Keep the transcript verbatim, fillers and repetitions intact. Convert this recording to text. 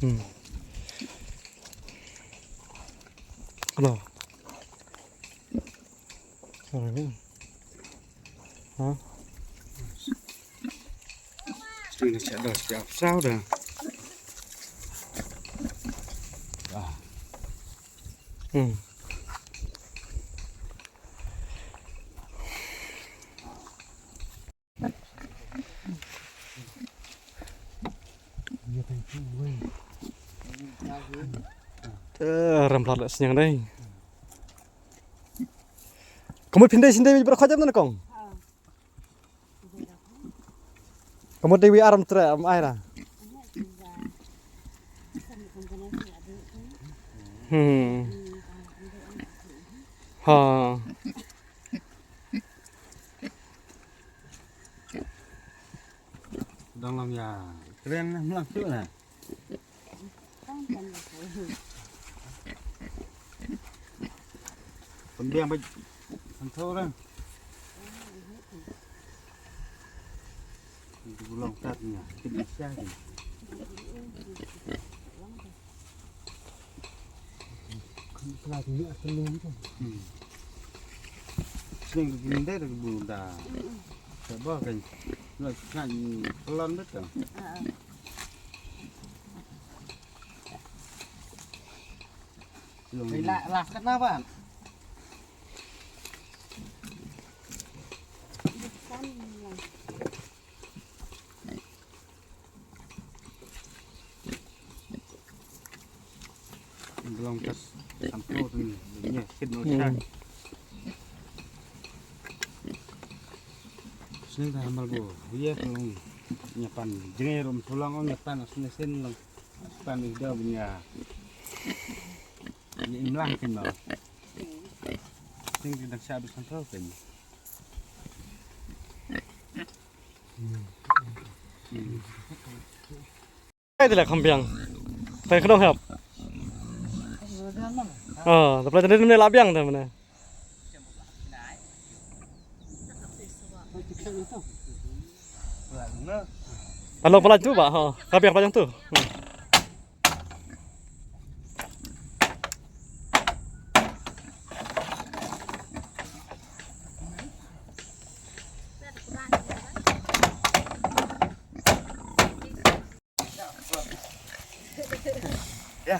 Hmm. Ano? Ano ni? Ha? Sini siap dah, siap sah dah. Ah. Hmm. Te ram plat la sniang dei. Ka mut phin dei shin dei bad khot jam na kong. Ka mut dei wi aram tre am ai ra. Hmm. Ha. Dang lam ya. Kren lam tu na. Pynbiang bad pynthor lang. Itu belum kat nya. Kit isya ni. Hmm. Sing tu ni deh tu bunda. Sebab kan nak nak pelon betul. Lah lah kenapa? Belum tas sampur tu ni, ni kit no sa. Sini dah amal bu, iya belum nyapan, jengai rum tulang nyapan sini sini lang, pan ida punya, ni imlang kan mau. Sini dah siap sampur kan. Ai te la kham biang. Tai khnong hap. Ah, te pla jani ne la biang te mane. Alo pla tu ba ha. Ka biang pla jang tu. Ya.